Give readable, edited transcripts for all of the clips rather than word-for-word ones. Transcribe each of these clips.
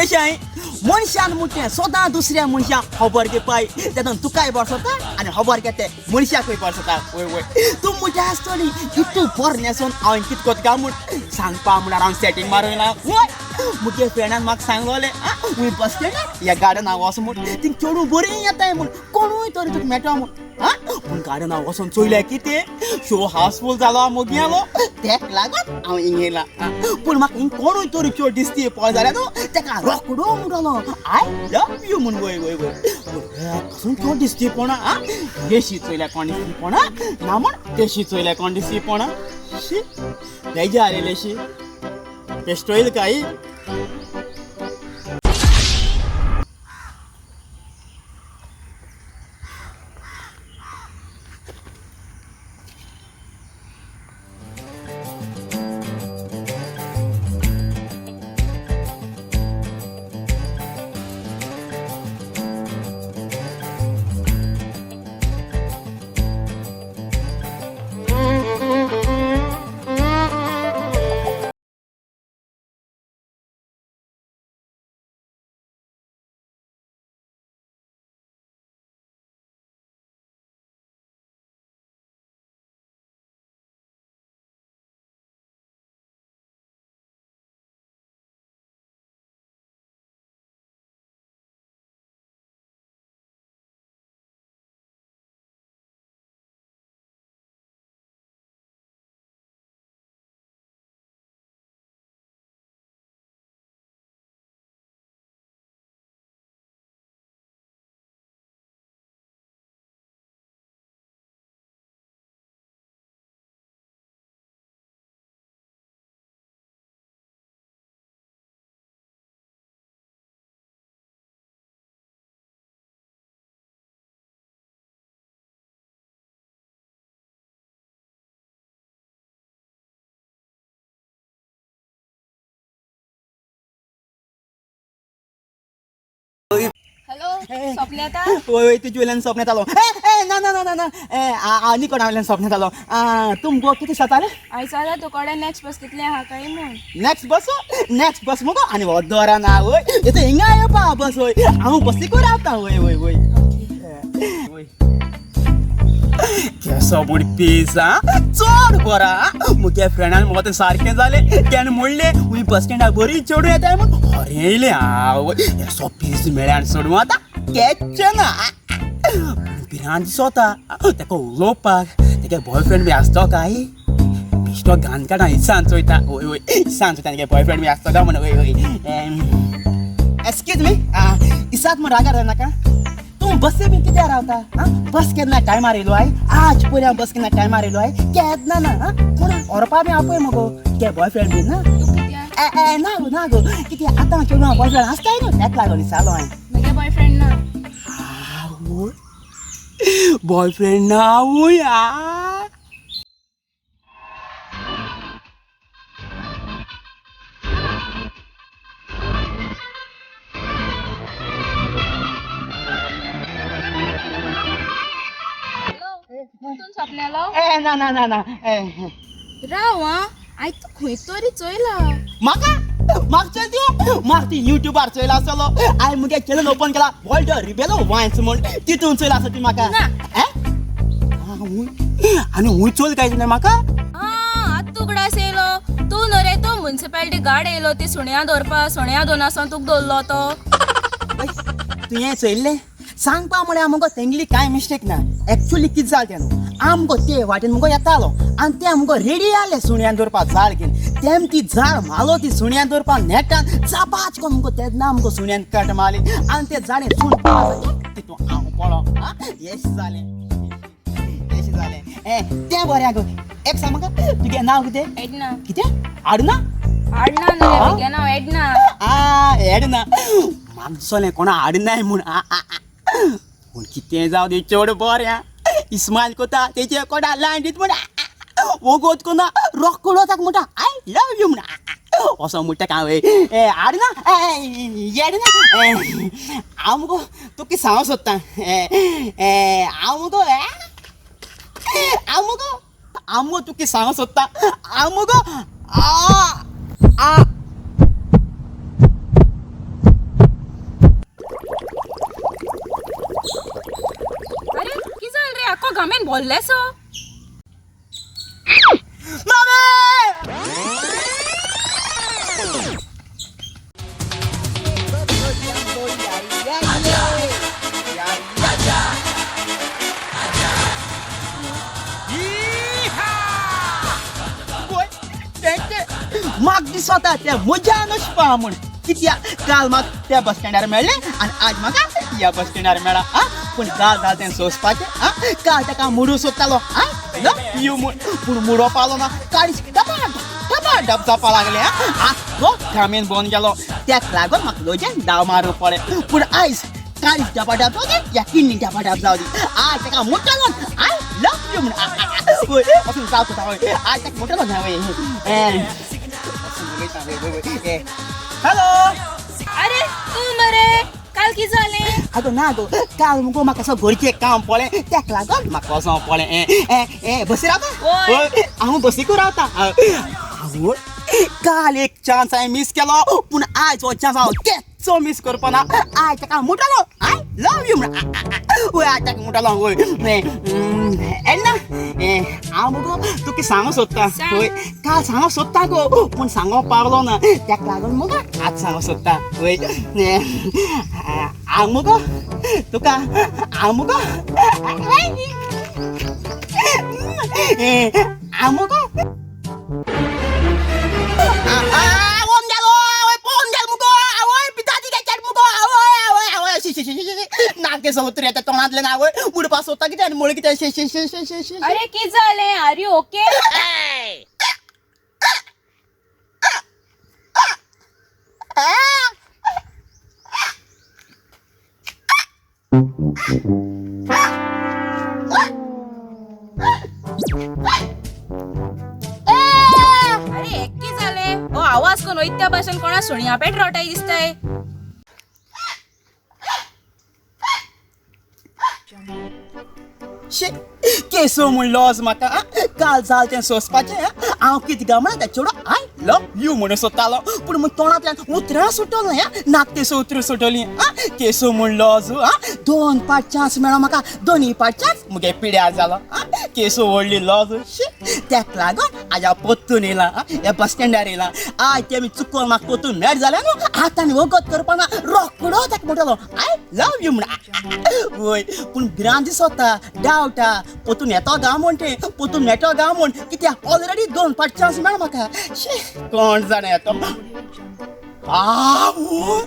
येशाय मनशान म्हणटे सदां दुसऱ्या मनशाक खबर घेवपाय तेतून तुकाय बसता आनी खबर घेते मनशाकूय बसता. वय वय तूं म्हज्या आसतली इतू बरें न्हेसून हांवें कितें करता काय म्हूण सांगपा म्हळ्यार हांव सेटींग मारून येयला. वय मुगे फ्रेंडान म्हाका सांगलोलें वय बस स्टँडार ह्या गार्डना वच म्हूण थिंग चेडूं बरीं येताय म्हूण कोणूय तरी तुका मेळटा म्हूण. आं पूण गार्डना वचोन चोयल्या कितें शो हाउसफूल जालो मुगेलो तेक लागून हांव हिंग येयला. पूण म्हाका हिंग कोणूय तरी चोड दिसती पळय जाल्यार न्हू तेका रोकडो म्हणटलो I love you म्हूण. वय वय वय कसून चोड दिसती पोणा. आं येशी चोयल्या कोण दिसती पोणा ना म्हूण तेशी चोयल्या कोण दिसती पोणा. शी बेजार येयलेशी बेश्टो येयल काय. हॅलो स्वप्न येता? वय वय तुजे वयल्यान स्वप्न येतालो. ए ना ना ना ना ना आनी कोणा वयल्यान स्वप्न येतालो. तुमकां कितें जातालें? आयज जाल्यार तुकडे नेक्स्ट बस कितले आहा काय म्हूण. नेक्स्ट बस? नेक्स्ट बस मुगो आनी हो दोरा ना वय येता हिंगा येवपा बस. वय हांव बसीकूय रावता. वय वय वय वय केसो म्हूण पीस आं चड बरो. मुगे फ्रेंडान म्हाका तें सारकें जालें तेणें म्हणलें वय बस स्टँडार बरी चेडूं येताय म्हूण. खरें येयलें आवय येसो पीस मेळ्ळें आनी चेडूं आतां कॅच ना. भिरांत दिसता तेका उलोवपाक. तेगे बॉयफ्रेंड बी आसतो काय बेश्टो घाण काडा इसान चोयता. वय वय इसान चोयता तेगे बॉयफ्रेंड बी आसतो काय म्हूण. वय वय एक्सक्यूज मी इसात म्हूण रागार जायनाका. तूं बसी बी कित्याक रावता? आं बस केन्ना टायमार येयलो I? आज पयर हांव बस केन्ना टायमार येयलो I? केन्ना ना. आं कोण व्हरपा बी आपय मगो तुगे बॉयफ्रेंड बी ना? ए ए ना गो ना गो कितें आतां चेडवां बॉयफ्रेंड आसताय न्हू तेका लागून विचारलो हांवें. म्हगे बॉयफ्रेंड ना. आवय बॉयफ्रेंड ना आवय. आ तूं स्वप्नेलो? ए ना ना ना ना. राव आं आयज तूं खंय तरी चोयला. म्हाका म्हाका चोयल ती म्हाका ती युट्यूबार चोयला आसतलो. हांवें मुगे चॅनल ओपन केला वॉल्टर रिबेलो वायन्स म्हूण तितून चोयला आसता ती म्हाका. आनी हूंय चोयल काय तुवें म्हाका? आं आतां तूं उगडास येयलो. तूं न्हू रे तो मुन्सिपालिटी गार्ड येयलो ती सुण्या दवरपा. सुण्या दोन आसा तुका दवरलो तो. तुवें चोयल्लें? सांगपा म्हळ्यार मुगो तेंगली कांय मिस्टेक ना. एक्चुअली कितें जालें तें न्हू आमगो ते वाटेन मुगो येतालो आनी ते मुगो रेडी आसले सुण्यान दवरपा जाळ घेवन. तेम ती जाळ मालो ती सुण्यान दवरपा नेटान चापाच कोन्न मुगो तेन्ना मुगो सुण्यान कट मारली आनी ते जाळे सूण तितून हांव पडलो. आं येश जालें येश जालें. ए तें बरें गो एक सांग म्हाका तुगें नांव कितें? एडना. कितें आडना? आडना न्हू रे म्हगें नांव एडना. आ एडना म्हाका दिसलें कोणा आडनाय म्हूण. पूण कितें जावं ती चेड बरें आं इस्मायल कोता तेजे कोणा लायन दीत म्हूण वोगोत कोना रोकडो ताका म्हणटा I love you म्हूण. असो म्हणटा हांव. ए आडना एडना हांव मुगो तुका कितें सांगूंक सोदता. हांव मुगो हांव मुगो हांव मुगो तुका कितें सांगूंक सोदता. हांव मुगो आ आ मोल्लेसो. म्हाका दिसता त्या म्हज्या नशिबा म्हूण कित्याक काल म्हाका त्या बस स्टँडार मेळ्ळें आनी आज म्हाका ह्या बस स्टँडार मेळ्ळा. आं, पूण काल जालें तें सोंसपाचें. आं, काल ताका मुडू सोदतालो आं यो म्हूण, पूण मुडो पावलो ना. काळीज डबा डबा डब जावपा लागलें. आं, तो घामेन भोंवन गेलो, त्याक लागून म्हाका लोज्यान धांव मारूंक पडलें. पूण आयज काळीज डबा डब जावं दी या किडनी डबा डब जावं दी, आज ताका मुट्टलो I love you म्हूण. वचून जावं कोता. वय, आज ताका मुट्टलो ना. वय, हॅलो. अरे तूं मरे काल कितें जालें? आगो ना गो, काल मुगो म्हाका असो घरचें काम पळें, तेक लागून म्हाका वचों पळें. ए ए बसी रावता? वय. हांव बसीकू रावता. आवय, काल एक चान्स हांवें मीस केलो, पूण आयज हो चान्स हांव केच्चो मीस करपा ना. आयज ताका म्हणटालो I love you म्हण. वय, आयज ताका म्हणटालो. वय येन्ना हांव मुगो तुका सांगूंक सोदता. सांग. वय, काल सांगूंक सोदता गो, पूण सांगूंक पावलो ना, तेका लागून मुगो आज सांगूंक सोदता. वय, हांव मुगो तुका हांव मुगो हांव मुगो नाके सोतर येता तोंडांतल्यान. आवय, उडपा सोदता कितें आनी मुळे कितें. शे शे शे शे शे शे. अरे कितें जालें? Are you okay? अरे एक कितें जालें? हो आवाज कोण वयता त्या भाशेन कोणा सुण्या पेट रोटाय दिसताय. शे, केसो म्हूण लॉज म्हाका. आं, काल जाल तें सोंसपाचें. हांव कितें गा म्हणा त्या चेडो I love you म्हणून सोदतालो, पूण म्हण तोंडांतल्यान उतरां सुटलो ना. नाक तेसो उतरां सुटली. आं, केसो म्हूण लॉज. आं, दोन पाट चान्स मेळ्ळो म्हाका, दोनूय पाट चान्स मुगे पिड्यार जालो. आं, केसो व्हडली लॉज. शी, तेक लागून आज हांव पोत्तून येयलां. ह्या बस स्टँडार येयलां. आज तेमी चुकोन म्हाका पोत्तून मेळ जाल्यार न्हू आतां आनी वगत करपा ना, रोकडो ताका म्हणटलो I love you म्हण. वय, पूण भिरांत दिसता, डावटा पोतून येतो गा म्हण, ते पोतून मेळटो गा म्हण, कित्याक ऑलरेडी दोन पाट चान्स मेळ्ळो म्हाका. शी, कोण जाणा येतो आवय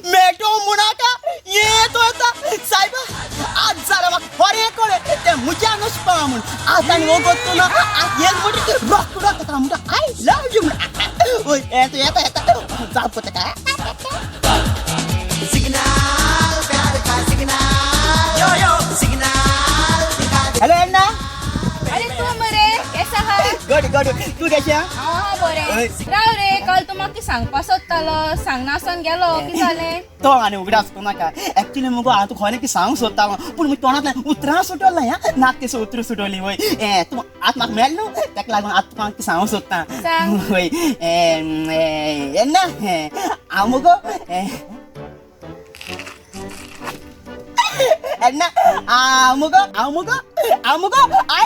मेळटो म्हणाका येतो येता. सायबा, आज जाल्यार म्हाका बरें कळ्ळें तें म्हज्या नशिबा म्हूण. आज आनी वगत ना, आज येल म्हणटा रोकडो ताका म्हणटा I love you म्हण. वय, येता येता येता जाप ताका. हॅलो अण्णा. अरे तूं मरे केसो आहा? गड गड, तूं कशें? हांव आहा बरें. हय. राव रे, काल तूं म्हाका सांगपा सोदतालो, सांगनासतना गेलो, कितें जालें? तो आनी उगडास करूं नाका. एक्चुली मुगो हांव तुका खरें की सांगूंक सोदतालो, पूण म्हज्या तोंडांतल्यान उतरां सुटोली. हां, नाक तेसो उतरां सुटोली. वय, ए तूं आतां म्हाका मेळ्ळो न्हू, ताका लागून आतां तुका हांव सांगूंक सोदता. सांग. वय, येन्ना हांव मुगो येन्ना हांव मुगो हांव मुगो हांव मुगो I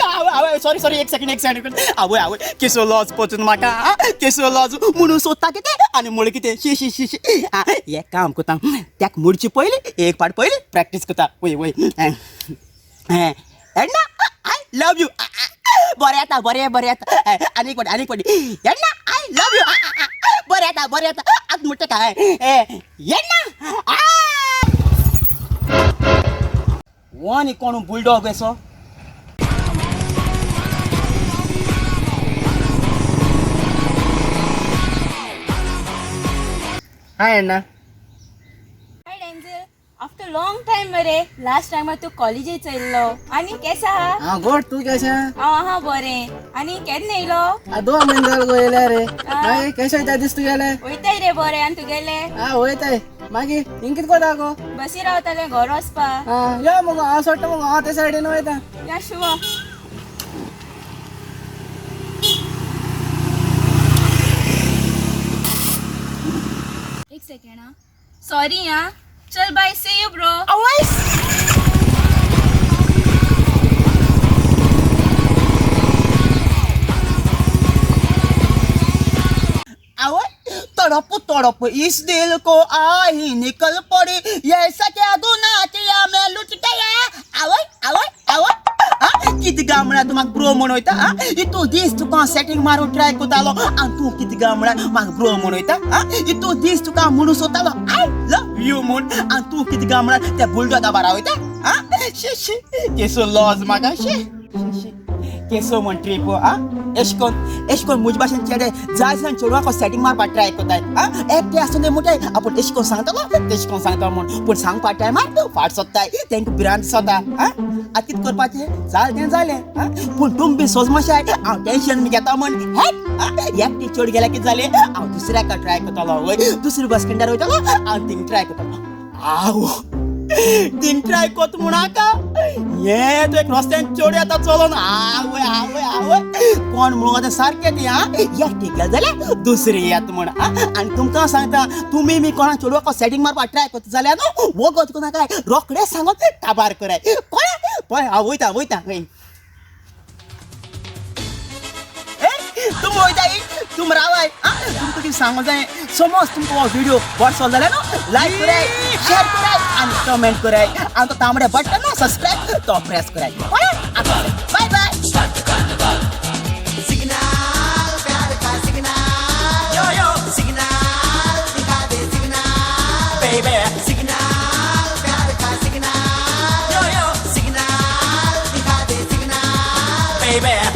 आवय, सॉरी सॉरी, एक सेकंड एक सेकंड. आवय आवय, केसो लॉज पोचून म्हाका. आं, केसो लॉज म्हणून सोदता कितें आनी मुळे कितें. शी शी शी शी. आं, एक काम करता, त्याक मुडचे पयलीं एक पाट पयलीं प्रॅक्टीस करता. वय वय, येन्ना I love you. बरें येता, बरें बरें येता. आनी एक पाटी, आनी एक पाटी. येन्ना I love you. बरें येता, बरें येता. आतां म्हणटा काय येन्ना वन कोण बुलडॉग असो. हाय अण्णा. हाय डेन्झल, आफ्टर लॉंग टायम मरे. लास्ट टायम तूं कॉलेजीक चयल्लो. आनी केसो आहा? हांव गोड, तूं केशें? हांव आहा बरें. आनी केन्ना येयलो? आ, 2 म्हयने जाले गो येयल्या रे. मागीर केशें वयता दीस तुगेले? वयताय रे बरें. आनी तुगेले? आ, वयताय. मागीर हिंग कितें कोता गो? बसी रावतालें घर वचपा. आ, यो मुगो, हांव सोडटा मुगो, हांव ते सायडीन वयता. या शुआ. एक सेकेंड. हा, सॉरी. हा, चल, बाय, सी you bro. आवय. तड़प तड़प इस दिल को आही निकल पड़ी, ऐसा क्या गुनाह किया मैं लुट गया. आवय आवय आवय. कितें गा म्हळ्यार तूं म्हाका ब्रो म्हूण वयता? आं, इतू दीस तुका सेटींग मारून ट्राय करतालो आनी तूं कितें गा म्हळ्यार म्हाका ब्रो म्हूण वयता? आं, इतू दीस तुका म्हणून सोदतालो I love you म्हूण आनी तूं कितें गा म्हळ्यार त्या बुलडॉगा बारा वयता? आं, शी शी, केसो लॉज म्हाका. शी शी, केसो म्हण ट्रीप. आं, एश कोन एश कोन म्हजे भाशेन चेडे जाय जाण चेडवाक सेटींग मारपाक ट्राय करताय. आं, एकटे आसूं ते म्हणटाय आपूण एश कोन सांगतलो तेश कोन सांगतलो म्हूण, पूण सांगपा टायमार फाट सोदताय, तेंका भिरांत दिसता. आं, आतां कितें करपाचें? जालें तें जालें. आं, पूण तुमी बी सोजमाशाय हांव टेंशन बी घेता म्हण. हें, एकटी चेड गेल्यार कितें जालें? हांव दुसऱ्याक ट्राय करतलो. वय, दुसरे बस स्टँडार वयतलो हांव, थिंग ट्राय करतलो. आवो, थिंग ट्राय कोत म्हूण नाका. हें तूं एक रस्त्यान चेडूं येता चलोन. आवय आवय आवय, कोण म्हणून आतां सारकें ती. आं, एकटी गेल जाल्यार दुसरी येता म्हण. आं, आनी तुमकां सांगता, तुमी बी कोणा चेडवाक सेटींग मारपाक ट्राय करता जाल्यार न्हू वगत कोना काय रोखडें सांगोन काबार कराय. कळ्ळें? पळय, हांव वयता वयता खंय तुमी वयताय, तुम रावाय. आं, तुमकां कितें सांगू जाय? समज तुमकां हो व्हिडिओ बरो जाल्यार न्हू लायक कराय, शेअर कराय आनी कमेंट कराय आनी तो तांबडे बटन न्हू सबस्क्रायब तो प्रेस कराय. कळ्ळें? आतां बाय बाय. सिग्नल, प्यार का सिग्नल, यो यो सिग्नल, दिखा दे सिग्नल बेबी. सिग्नल, प्यार का सिग्नल, यो यो सिग्नल, दिखा दे सिग्नल बेबी.